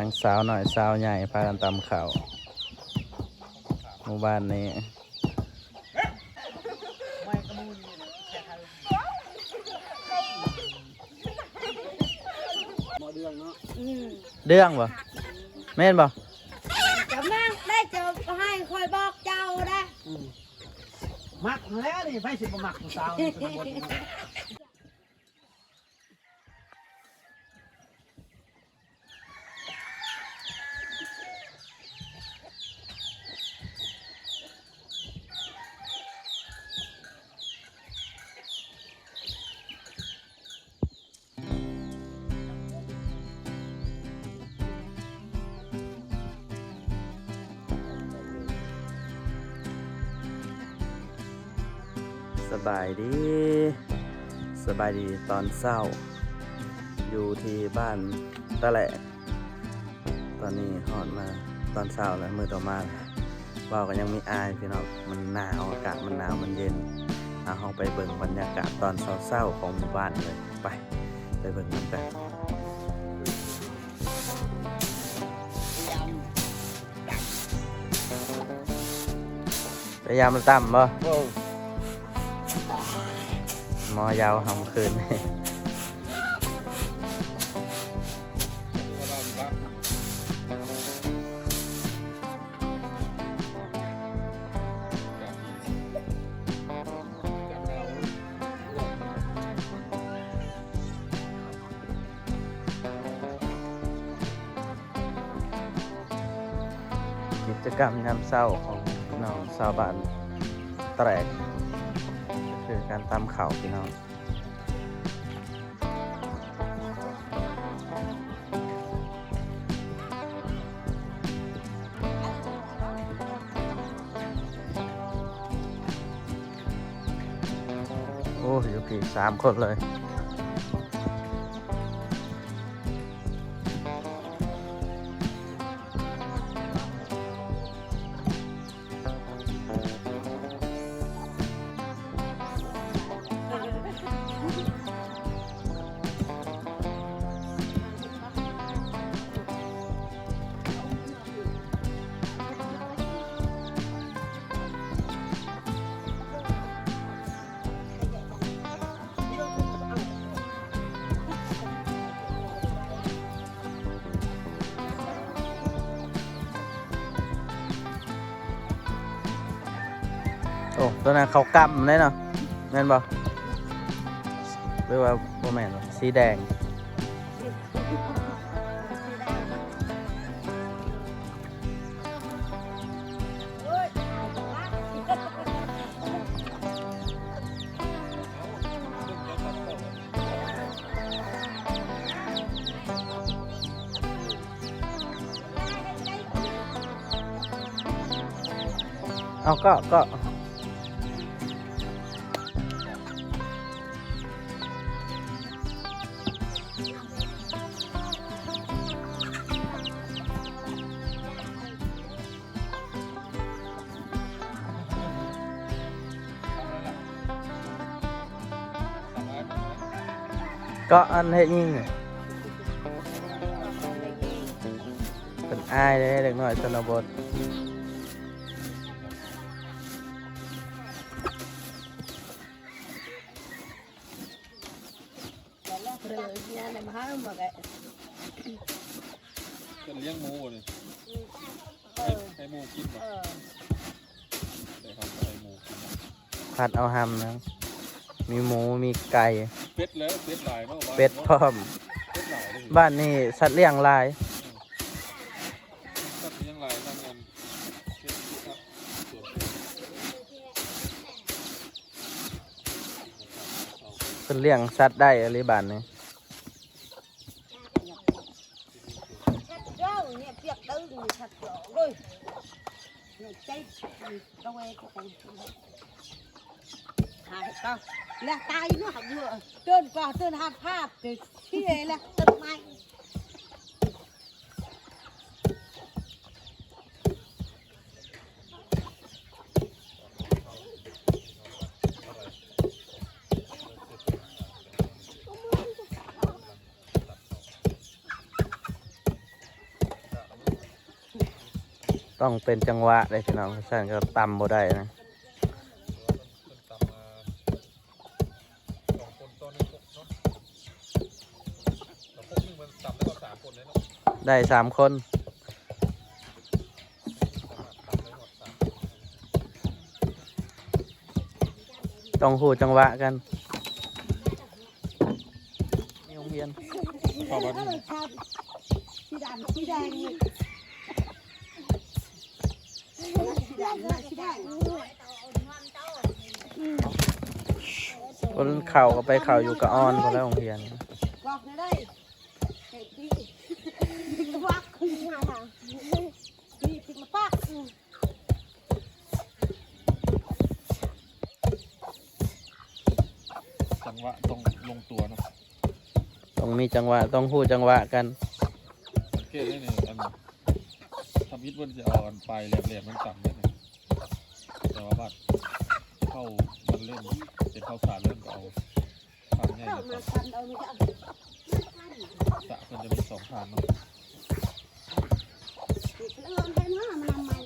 ທັງສາວນ້ອຍສາວໃຫຍ່ພາກັນຕຳເຂົ້າ ໝູ່ບ້ານນີ້. ເດືອງບໍ່? ແມ່ນບໍ່? ກຳລັງໄດ້ ເຈົ້າໃຫ້ຂ້ອຍບອກເຈົ້າໄດ໋. ອືມ ມັກແລ້ວນີ້ ໃຜຊິບໍ່ມັກຜູ້ສາວໃນຊົນນະບົດນີ້. ສະບາຍດີ ສະບາຍດີຕອນເຊົ້າ ຢູ່ທີ່ບ້ານຕະແຫຼກ. ຕອນນີ້ຮອດມາຕອນເຊົ້າແລ້ວ ມື້ຕໍ່ມາແລ້ວ ເວົ້າກໍຍັງມີອາຍພີ່ນ້ອງ ມັນໜາວ ອາກາດມັນໜາວ ມັນເຢັນ. ເອົາ ເຮົາໄປເບິ່ງບັນຍາກາດຕອນເຊົ້າໆຂອງໝູ່ບ້ານເລີຍ. ໄປ ໄປເບິ່ງນຳກັນ. ໄປຢາມມັນຕ່ຳບໍ່? ເອີ ໝໍຢາວເຮົາມື້ຄືນ. ກິດຈະກຳຍາມເຊົ້າຂອງພີ່ນ້ອງຊາວບ້ານຕະແຫຼກ ຄືການຕຳເຂົ້າພີ່ນ້ອງ. ໂອ້ ຢູ່ພີ້ສາມຄົນເລີຍ. ໂອ້ ຕົວນັ້ນເຂົ້າກ້ຳເດ້ເນາະ ແມ່ນບໍ່? ຫຼືວ່າບໍ່ແມ່ນ ສີແດງ. ເອົາ ເກາະ ເກາະ. ເກາະອັນເຮັດຫຍັງນີ້? ເພິ່ນອາຍເດ້ ເດັກນ້ອຍຊົນນະບົດ. ເພິ່ນລ້ຽງໝູນີ້ ໃຫ້ໝູກິນບໍ່? ເອີ ໄດ້ເຮົາກໍໃຫ້ໝູກິນ. ຜັດເອົາຮຳນະ ມີໝູ ມີໄກ່ ເປັດແລ້ວ ເປັດຫຼາຍເນາະ ເປັດພ້ອມ ເປັດຫຼາຍເດ້. ບ້ານນີ້ສັດລ້ຽງຫຼາຍ ອືມ ສັດລ້ຽງຫຼາຍນຳກັນ. ເພິ່ນລ້ຽງສັດໄດ້ອີ່ຫຼີບ້ານນີ້. ເຈົ້າເນຍ ປຽກຕື່ນສັດເຈົ້າເລີຍ ເນຍ ໃຈ ຕະເວ ຫາເຮັດກໍ ແລະຕາຍເນາະ ເດີນກໍເດີນຫາພາບ ເດີນເສຍແລ້ວຕົ້ນໄມ້. ເ ຕ້ອງເປັນຈັງຫວະເດ້ພີ່ນ້ອງ ຊັ້ນກໍຕຳບໍ່ໄດ້ນະ. ໄດ້ສາມຄົນ ຕ້ອງຮູ້ຈັງຫວະກັນ. ມີໂຮງຮຽນ ເຂົ້າວັດນີ້ ສີດຳສີແດງນີ້ ສີດຳສີແດງ ຄົນເຂົ້າກໍໄປເຂົ້າຢູ່ກະອອນພຸ້ນແຫຼະ ໂຮງຮຽນ ບອກໄດ້ ເຮັດດີ ບັກ ນີ້ ມາປັກ ຈັງຫວະຕ້ອງລົງຕົວເນາະ ຕ້ອງມີຈັງຫວະ ຕ້ອງຮູ້ຈັງຫວະກັນ. ສັງເກດເດ້ນີ້ ອັນທຳອິດເພິ່ນຊິເອົາອັນປາຍແຫຼມໆ ມັນຕຳເດ້ນີ້ ແຕ່ວ່າບາດເຂົ້າມັນເລີ່ມເປັນເຂົ້າສານ ເລີ່ມກໍເອົາ ເຂົ້າມາພັນເອົານີ້ ສະເພິ່ນຈະມີສອງຖານເນາະ ເອີ ໃຫ້ມາ ມານຳໃໝ່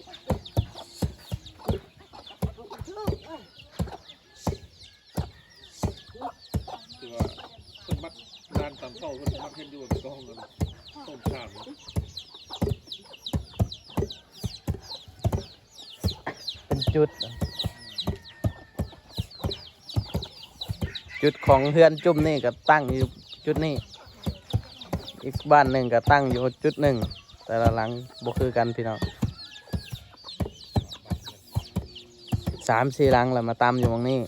ຄືວ່າເພິ່ນມັກ ຮ້ານຕຳເຂົ້າເພິ່ນມັກເຮັດຢູ່ ກອງ ຕົ້ນຂາມ ເປັນຈຸດ ຈຸດຂອງເຮືອນຈຸ້ມນີ້ກໍຕັ້ງຢູ່ຈຸດນີ້ ອີກບ້ານໜຶ່ງກໍຕັ້ງຢູ່ຈຸດໜຶ່ງ ແຕ່ລະຫຼັງບໍ່ຄືກັນພີ່ນ້ອງ ສາມສີ່ຫຼັງລະມາຕຳຢູ່ໝ່ອງນີ້.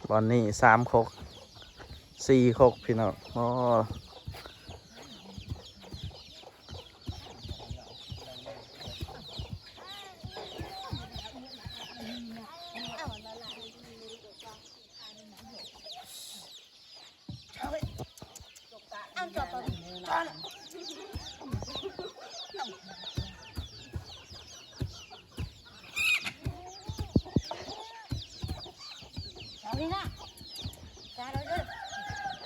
ບ່ອນນີ້ສາມຄົກ ສີ່ຄົກ ພີ່ນ້ອງ ໂອ້.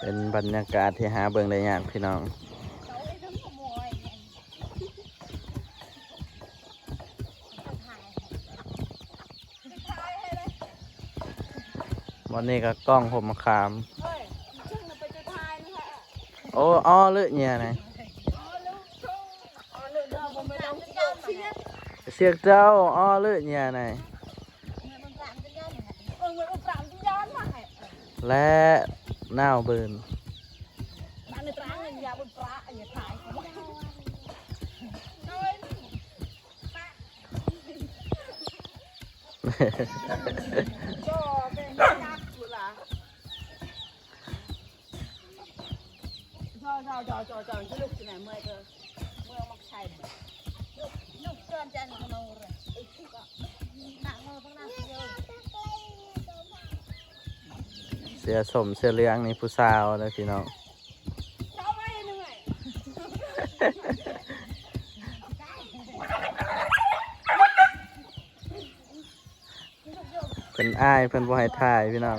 ເປັນບັນຍາກາດທີ່ຫາເບິ່ງໄດ້ຍາກ ພີ່ນ້ອງ. ວັນນີ້ກໍກ້ອງຫົ່ມມະຂາມ. ໂອ້ ອໍ ເລີຍເນຍນະ ເຊືອກເຈົ້າ ອໍ ເລີຍເນຍນະ ແລະ ນາວເບີນ. ເສື້ອສົ້ມເສື້ອເຫຼືອງນີ້ຜູ້ສາວເດີພີ່ນ້ອງ. ເພິ່ນອາຍ ເພິ່ນບໍ່ໃຫ້ຖ່າຍພີ່ນ້ອງ.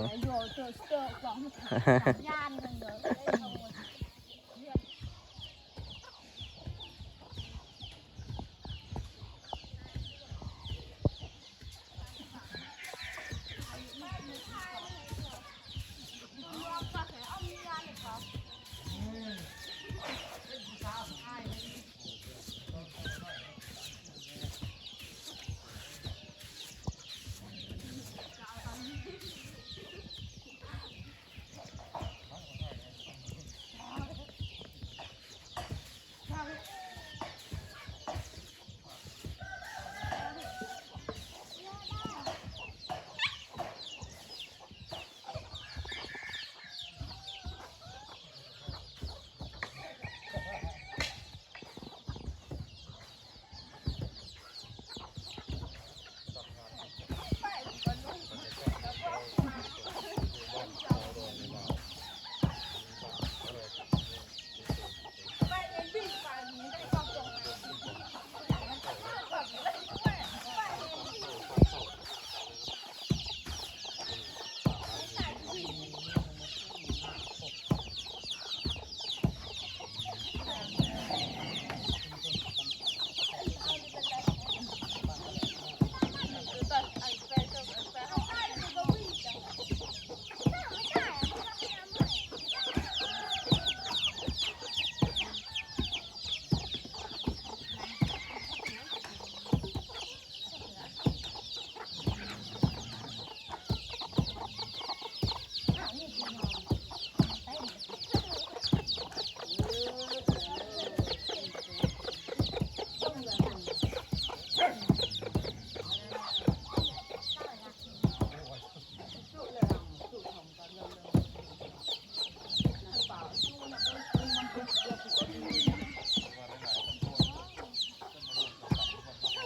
ເ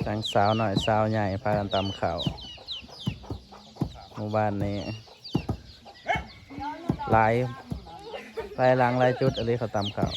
ທັງສາວນ້ອຍສາວໃຫຍ່ພາກັນຕຳເຂົ້າ ໝູ່ບ້ານນີ້ຫຼາຍ ຫຼາຍຫຼັງຫຼາຍຈຸດອີ່ຫຼີເຂົາຕຳເຂົ້າ.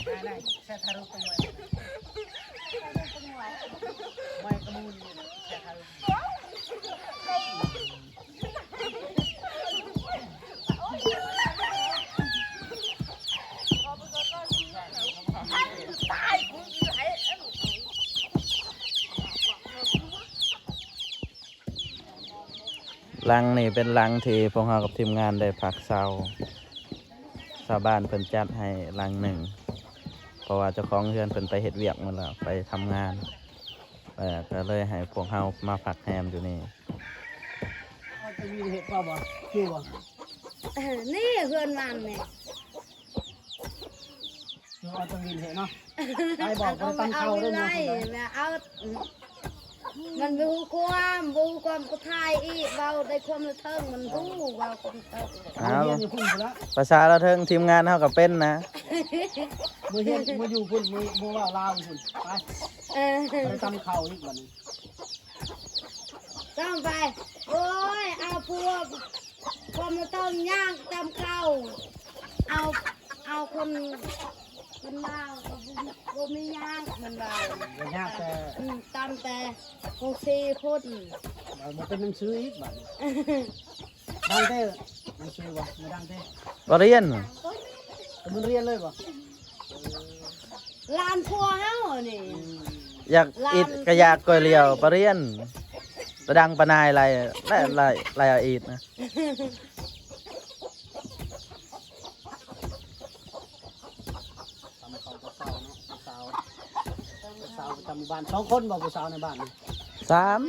ຫຼັງນີ້ເປັນຫຼັງທີ່ພວກເຮົາກັບທີມງານໄດ້ພັກເຊົາ. ຊາວບ້ານເພິ່ນຈັດໃຫ້ຫຼັງໜຶ່ງ ເພາະວ່າເຈົ້າຂອງເຮືອນເພິ່ນໄປເຮັດວຽກໝົດແລ້ວ ໄປທຳງານ ເອີ ກໍເລີຍໃຫ້ພວກເຮົາມາພັກແຮມຢູ່ນີ້. ເອົາຕະວິນເຮັດເປົ່າບໍ່? ຄືບໍ່? ເອີ ນີ້ເຮືອນມັນນີ້. ເອົາຕະວິນເຮັດເນາະ. ໄປບອກ ບໍ່ໄດ້ຕຳເຂົ້າເດີ ເອົາ ເອົາ ມັນບໍ່ຮູ້ຄວາມ ບໍ່ຮູ້ຄວາມກໍຖ່າຍອີກ ເວົ້າໄດ້ຄວາມລະເທິງ ມັນຮູ້ເວົ້າຄວາມລະເທິງ. ເອົາ ເຮົາຮຽນຢູ່ພຸ້ນພຸ້ນລະ ພາສາລະເທິງ ທີມງານເຮົາກໍເປັນນະ. ມື້ຮຽນ ມື້ຢູ່ພຸ້ນ ມື້ ມື້ເວົ້າລາວຢູ່ພຸ້ນ ໄປ. ເອີ ໄປຕຳເຂົ້າອີກບັດນີ້ ຕ້ອງໄປ. ໂອ້ຍ ເອົາພວກ ຄວາມລະເທິງ ຍ່າງຕຳເຂົ້າ ເອົາ ເອົາຄົນ ຄົນລາວກໍບໍ່ ບໍ່ມີຍາກ ມັນວ່າ ບໍ່ຍາກແຕ່ ອືມ ຕຳແຕ່ຫົກສີ່ຄົນ ບໍ່ ບໍ່ເປັນໜັງສືອີກບາດນີ້. ດັງແທ້ໜັງສືບໍ່? ບໍ່ດັງແທ້ ບໍ່ຮຽນ ກໍມັນຮຽນເລີຍບໍ່? ຫຼານຜົວເຮົານີ້ ອືມ ຢາກອິດກໍຢາກກ່ອຍຫຼຽວ ປະຮຽນ ປະດັງປະນາຍໄລ່ ໄລ່ ໄລ່ ໄລ່ເອົາອິດນະ. ຕຳເຂົ້າແຕ່ເຊົ້າເນາະ ຜູ້ສາວ ຜູ້ສາວປະຈຳໝູ່ບ້ານ ສອງຄົນບໍ່ ຜູ້ສາວໃນບ້ານນີ້? ສາມ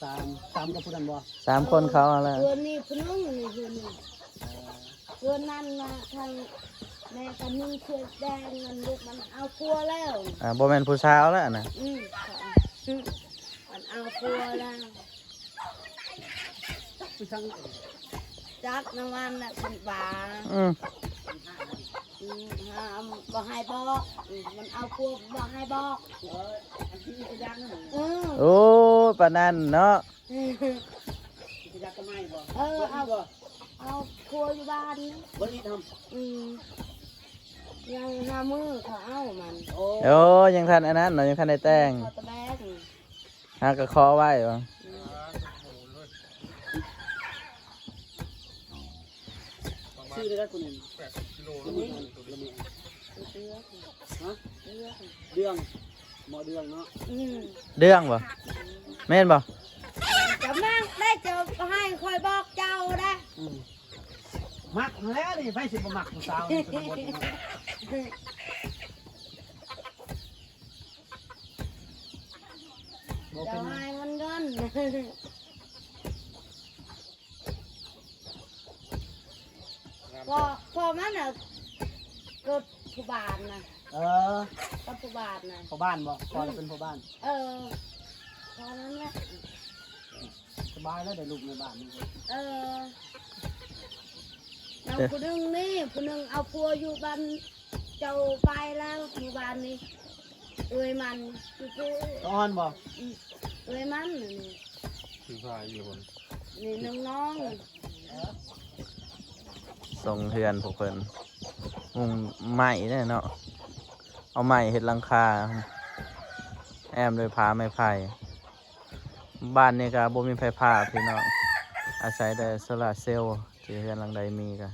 ສາມ ສາມກັບຜູ້ນັ້ນບໍ່? ສາມຄົນເຂົາຫັ້ນແຫຼະ ເຮືອນນີ້ຜູ້ໜຶ່ງ ນີ້ເຮືອນນີ້ ເອີ ເຮືອນນັ້ນນະ ທາງແມ່ກັນໜຶ່ງເສື້ອແດງນັ້ນ ລູກມັນເອົາຜົວແລ້ວ. ອ່າ ບໍ່ແມ່ນຜູ້ສາວແລ້ວນະ. ອືມ ອືມ ມັນເອົາຜົວແລ້ວ. ຈັກນຳມັນນະ ເພິ່ນວ່າ ອືມ ອືມ ຫ້າມບໍ່ໃຫ້ບອກ ອືມ ມັນເອົາຜົວບໍ່ໃຫ້ບອກ. ເອີ ອັນທີ່ຈະຍັງ ເອີ ໂອ້ ປານນັ້ນເນາະ. ຈະຢາກກັບໃໝ່ບໍ່? ເອີ ເອົາ ເອົາຜົວຢູ່ບ້ານນີ້ ບໍ່ອີກນຳ. ອືມ ຍັງຫ້າມື້ເຂົາເອົາມັນ. ໂອ້ ໂອ້ ຍັງທັນອັນນັ້ນເນາະ ຍັງທັນໄດ້ແຕ່ງ ເຂົາຕະແບກ. ຫາກໍຂໍໄວ້ວ່າ ອືມ ຊື້ໄດ້ຄົນໜຶ່ງ ແປດສິບກິໂລ ລະມີ ລະມີ ເດືອງ ຮະ ເດືອງ ເດືອງ ໝໍເດືອງເນາະ. ອືມ ເດືອງບໍ່? ແມ່ນບໍ່? ຈະມັກໄດ້ ຈະໃຫ້ຂ້ອຍບອກເຈົ້າໄດ້. ອືມ ມັກຫັ້ນແຫຼະນີ້ ໃຜຊິບໍ່ມັກຜູ້ສາວໃນຊົນນະບົດນີ້ເນາະ. ບໍ່ເປັນ ຈະໃຫ້ມັນເງິນ ພໍ່ ພໍ່ມັນນະ ເກີດຜູ້ບ້ານນະ. ເອີ ກັບຜູ້ບ້ານນະ ພໍ່ບ້ານບໍ່? ພໍ່ລະເປັນພໍ່ບ້ານ. ເອີ ພໍ່ນັ້ນແຫຼະ ສະບາຍແລ້ວໄດ້ລູກໃນບ້ານນີ້. ເອີ ນຳຜູ້ໜຶ່ງນີ້ ຜູ້ໜຶ່ງເອົາຜົວຢູ່ບ້ານ ເຈົ້າໄປແລ້ວມື້ວານນີ້ ເອື້ອຍມັນຢູ່ພຸ້ນ. ຕາອ່ອນບໍ່? ອືມ ເອື້ອຍມັນນີ້ ຄືພາຢູ່ພຸ້ນ ນີ້ນ້ອງໆ ຊົງເຮືອນພວກເພິ່ນ ມຸງໄມ້ເດ້ເນາະ ເອົາໄມ້ເຮັດຫຼັງຄາ ແອ້ມດ້ວຍຜ້າໄມ້ໄຜ່. ບ້ານນີ້ກໍບໍ່ມີໄຟຟ້າພີ່ນ້ອງ ອາໄສແຕ່ໂຊລາເຊວ ທີ່ເຮືອນຫຼັງໃດມີກໍ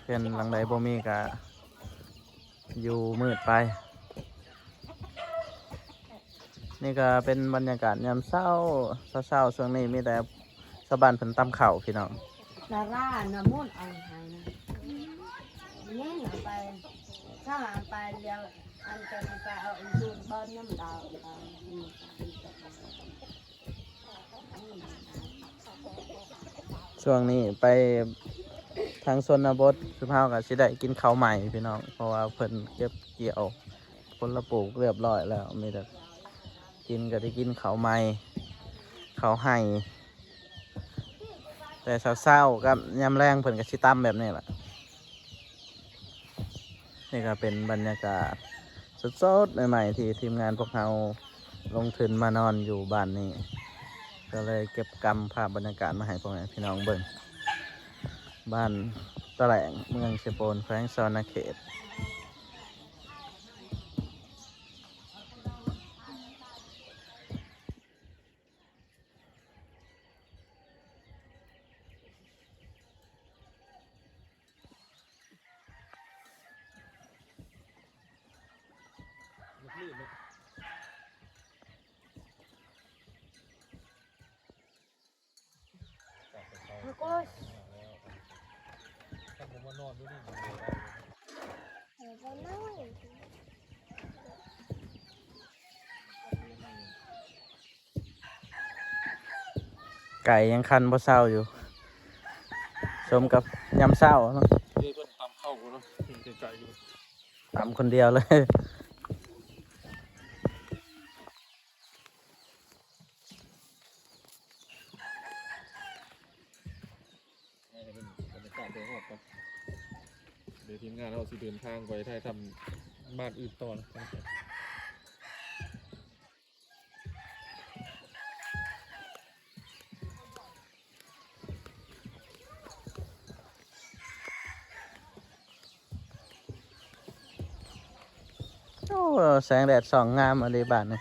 ເຮືອນຫຼັງໃດບໍ່ມີກະຢູ່ມືດໄປ. ນີ້ກະເປັນບັນຍາກາດຍາມເຊົ້າ ເຊົ້າໆ ຊ່ວງນີ້ມີແຕ່ຊາວບ້ານເພິ່ນຕຳເຂົ້າພີ່ນ້ອງ. ດາລານຳມົນເອົາໃຫ້ນະ ແຍ່ງເອົາໄປ ຖ້າເອົາໄປແລ້ວ ອັນຈະໄປເອົາອັນສູນບ່ອນຍາມດາວ. ຊ່ວງນີ້ໄປທາງຊົນນະບົດ ຊຸມເຮົາກໍຊິໄດ້ກິນເຂົ້າໃໝ່ພີ່ນ້ອງ ເພາະວ່າເພິ່ນເກັບກ່ຽວຜົນລະປູກຮຽບຮ້ອຍແລ້ວ ມີແຕ່ກິນກໍໄດ້ກິນເຂົ້າໃໝ່ ເຂົ້າໄຮ່ ແຕ່ເຊົ້າໆ ກັບຍາມແລງເພິ່ນກໍຊິຕຳແບບນີ້ລະ. ນີ້ກໍເປັນບັນຍາກາດ สดๆ ใหม่ๆ ที่ทีมงานพวกเราลงทุนมานอนอยู่บ้านนี้ ก็เลยเก็บกำภาพบรรยากาศมาให้พ่อแม่พี่น้องเบิ่ง บ้านตะแหลง เมืองเซโปน แขวงสะหวันนะเขต ไก่ยังคันบ่เซาอยู่ สมกับยามเช้าเนาะ เอ้ย เพิ่นตำข้าวพุ้นเนาะ ไก่อยู่ ตำคนเดียวเลย นี่ก็เป็นบรรยากาศโดยรอบครับ เดี๋ยวทีมงานเราสิเดินทางไปถ่ายทำบ้านอื่นต่อนะ โอ้ แสงแดดส่องงามอีหลีบ้านนี้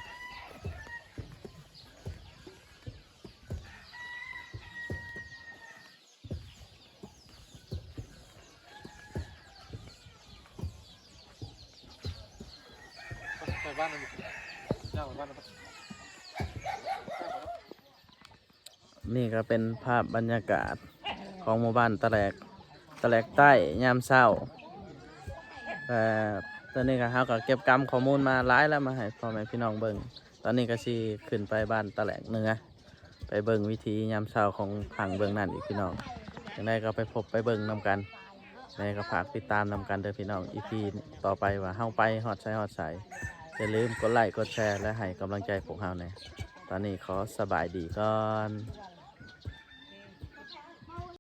ไปบ้านมัน ย่างไปบ้านมัน นี่ก็เป็นภาพบรรยากาศของหมู่บ้านตะแหลก ตะแหลกใต้ยามเช้า เอ่อ ตอนนี้ก็ เราก็เก็บกำข้อมูลมาหลายแล้ว มาให้พ่อแม่พี่น้องเบิ่ง ตอนนี้ก็สิขึ้นไปบ้านตะแหลกเหนือ ไปเบิ่งวิถียามเช้าของทางเบื้องนั้นอีกพี่น้อง จั่งใดก็ไปพบไปเบิ่งนำกัน จั่งใดก็ฝากติดตามนำกันเด้อพี่น้อง อีพีต่อไปว่าเฮาไปฮอดไสฮอดไส อย่าลืมกดไลค์กดแชร์ และให้กำลังใจพวกเฮาแหน่ ตอนนี้ขอสบายดีก่อน